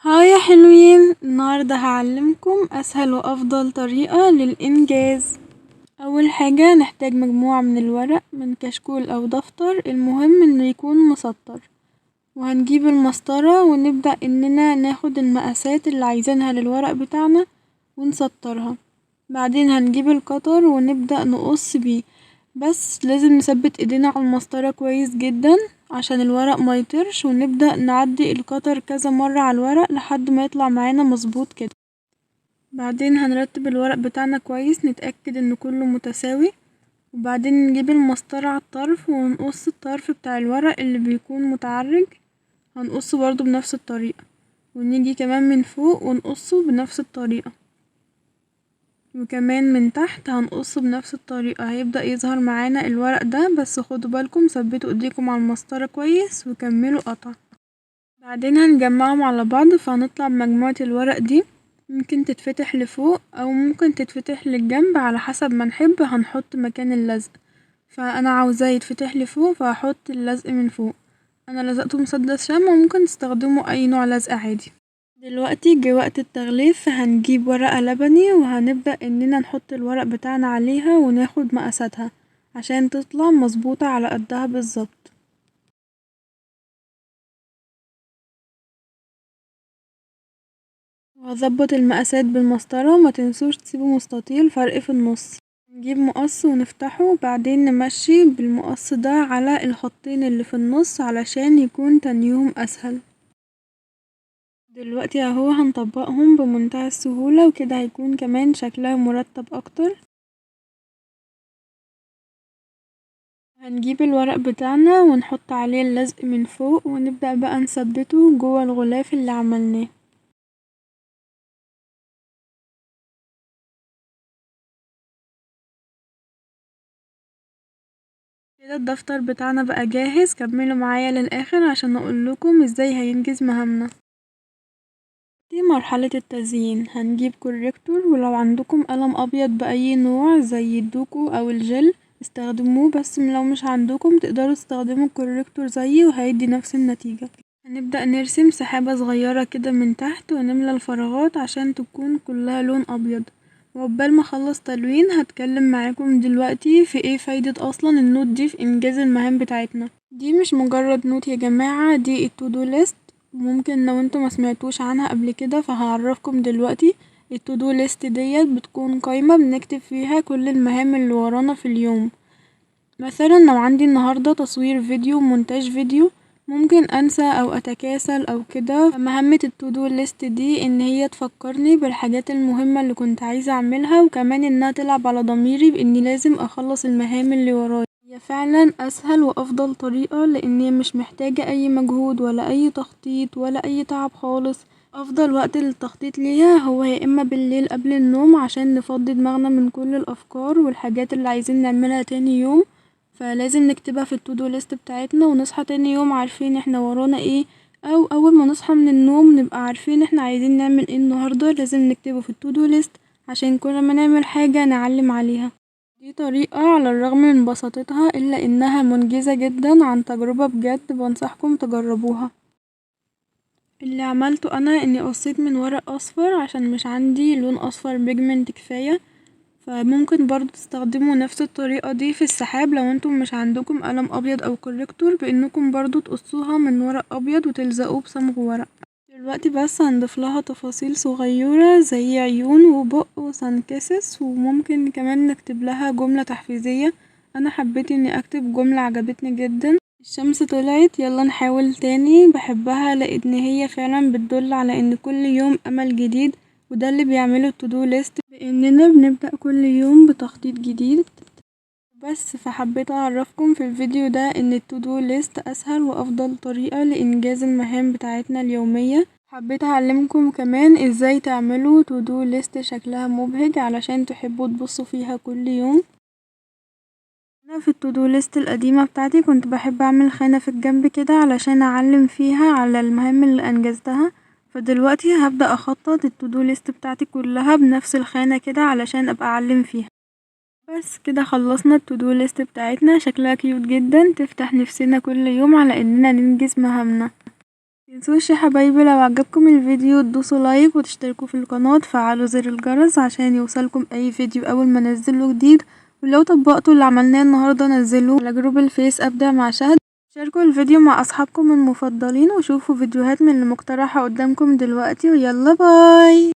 Hi يا حلوين، النهاردة هعلمكم أسهل وأفضل طريقة للإنجاز. أول حاجة نحتاج مجموعة من الورق من كشكول أو دفتر، المهم إنه يكون مسطر، وهنجيب المسطرة ونبدأ إننا ناخد المقاسات اللي عايزينها للورق بتاعنا ونسطرها، بعدين هنجيب القطر ونبدأ نقص بيه، بس لازم نثبت ايدينا ع المسطرة كويس جدا عشان الورق ميطيرش، ونبدأ نعدي القطر كذا مرة ع الورق لحد ما يطلع معانا مظبوط كده. بعدين هنرتب الورق بتاعنا كويس، نتأكد إن كله متساوي، وبعدين نجيب المسطرة ع الطرف ونقص الطرف بتاع الورق اللي بيكون متعرج ، هنقصه برضه بنفس الطريقة ونيجي كمان من فوق ونقصه بنفس الطريقة وكمان من تحت هنقصه بنفس الطريقة. هيبدأ يظهر معانا الورق ده، بس خدوا بالكم ثبتوا ايديكم ع المسطرة كويس وكملوا قطع. بعدين هنجمعهم على بعض فهنطلع بمجموعة الورق دي، ممكن تتفتح لفوق أو ممكن تتفتح للجنب على حسب ما نحب هنحط مكان اللزق، فأنا عاوزاه يتفتح لفوق فهحط اللزق من فوق. أنا لزقته بمسدس شمع وممكن تستخدموا أي نوع لزق عادي. دلوقتي جه وقت التغليف، فهنجيب ورقة لبني وهنبدأ إننا نحط الورق بتاعنا عليها وناخد مقاساتها عشان تطلع مظبوطة على قدها بالظبط. وهظبط المقاسات بالمسطرة، متنسوش تسيبوا مستطيل فرق ف النص. نجيب مقص ونفتحه وبعدين نمشي بالمقص ده على الخطين اللي ف النص علشان يكون تنيهم أسهل. دلوقتي اهو هنطبقهم بمنتهى السهولة وكده هيكون كمان شكلها مرتب أكتر. هنجيب الورق بتاعنا ونحط عليه اللزق من فوق ونبدأ بقى نثبته جوه الغلاف اللي عملناه. كده الدفتر بتاعنا بقى جاهز. كملوا معايا للآخر عشان أقولكم ازاي هينجز مهامنا. دي مرحلة التزيين. هنجيب كوريكتور، ولو عندكم قلم أبيض بأي نوع زي الدوكو أو الجل استخدموه، بس لو مش عندكم تقدروا تستخدموا الكوريكتور زيي وهيدي نفس النتيجة. هنبدأ نرسم سحابة صغيرة كده من تحت ونملى الفراغات عشان تكون كلها لون أبيض. وعقبال ما اخلص تلوين هتكلم معاكم دلوقتي في ايه فايدة اصلا ال note دي في انجاز المهام بتاعتنا. دي مش مجرد note يا جماعة، دي ال to do list، وممكن لو انتوا مسمعتوش عنها قبل كده فهعرفكم دلوقتي. ال to do list ديت بتكون قايمة بنكتب فيها كل المهام اللي ورانا في اليوم. مثلا لو عندي النهاردة تصوير فيديو ومونتاج فيديو، ممكن أنسى أو أتكاسل أو كده، فمهمة ال to do list دي إن هي تفكرني بالحاجات المهمة اللي كنت عايزة أعملها، وكمان إنها تلعب على ضميري بإني لازم أخلص المهام اللي ورايا. هي فعلا أسهل وأفضل طريقة لإن مش محتاجة أي مجهود ولا أي تخطيط ولا أي تعب خالص. أفضل وقت للتخطيط ليها هو يا إما بالليل قبل النوم عشان نفضي دماغنا من كل الأفكار والحاجات اللي عايزين نعملها تاني يوم، فلازم نكتبها في ال to do list بتاعتنا ونصحى تاني يوم عارفين احنا ورانا ايه، أو أول ما نصحى من النوم نبقى عارفين احنا عايزين نعمل ايه النهاردة، لازم نكتبه في ال to do list عشان كل ما نعمل حاجة نعلم عليها. دي طريقة على الرغم من بساطتها إلا إنها منجزة جدا عن تجربة بجد، بنصحكم تجربوها. اللي عملته أنا إني قصيت من ورق أصفر عشان مش عندي لون أصفر بيجمنت كفاية، فممكن برضه تستخدموا نفس الطريقة دي في السحاب لو انتم مش عندكم قلم أبيض أو كوريكتور، بإنكم برضه تقصوها من ورق أبيض وتلزقوه بصمغ ورق. دلوقتي بس هنضيفلها تفاصيل صغيرة زي عيون وبق وسانكسس، وممكن كمان نكتبلها جملة تحفيزية. أنا حبيت إني أكتب جملة عجبتني جدا، الشمس طلعت يلا نحاول تاني. بحبها لإن هي فعلا بتدل على إن كل يوم أمل جديد، وده اللي بيعمله ال to do list بإننا بنبدأ كل يوم بتخطيط جديد. بس فحبيت أعرفكم في الفيديو ده إن ال to do list أسهل وأفضل طريقة لإنجاز المهام بتاعتنا اليومية. حبيت أعلمكم كمان ازاي تعملوا to do list شكلها مبهج علشان تحبوا تبصوا فيها كل يوم. أنا في ال to do list القديمة بتاعتي كنت بحب أعمل خانة في الجنب كده علشان أعلم فيها على المهام اللي أنجزتها، فدلوقتي هبدأ أخطط ال to do list بتاعتي كلها بنفس الخانة كده علشان أبقى أعلم فيها. بس كده خلصنا ال to do list بتاعتنا، شكلها كيوت جدا، تفتح نفسنا كل يوم على إننا ننجز مهامنا. متنسوش يا حبايبي لو عجبكم الفيديو تدوسوا like وتشتركوا في القناة وتفعلوا زر الجرس عشان يوصلكم اي فيديو اول ما انزله جديد، ولو طبقتوا اللي عملناه النهاردة نزلوه على جروب الفيس ابدع مع شهد، شاركوا الفيديو مع اصحابكم المفضلين وشوفوا فيديوهات من المقترحة قدامكم دلوقتي، ويلا باي.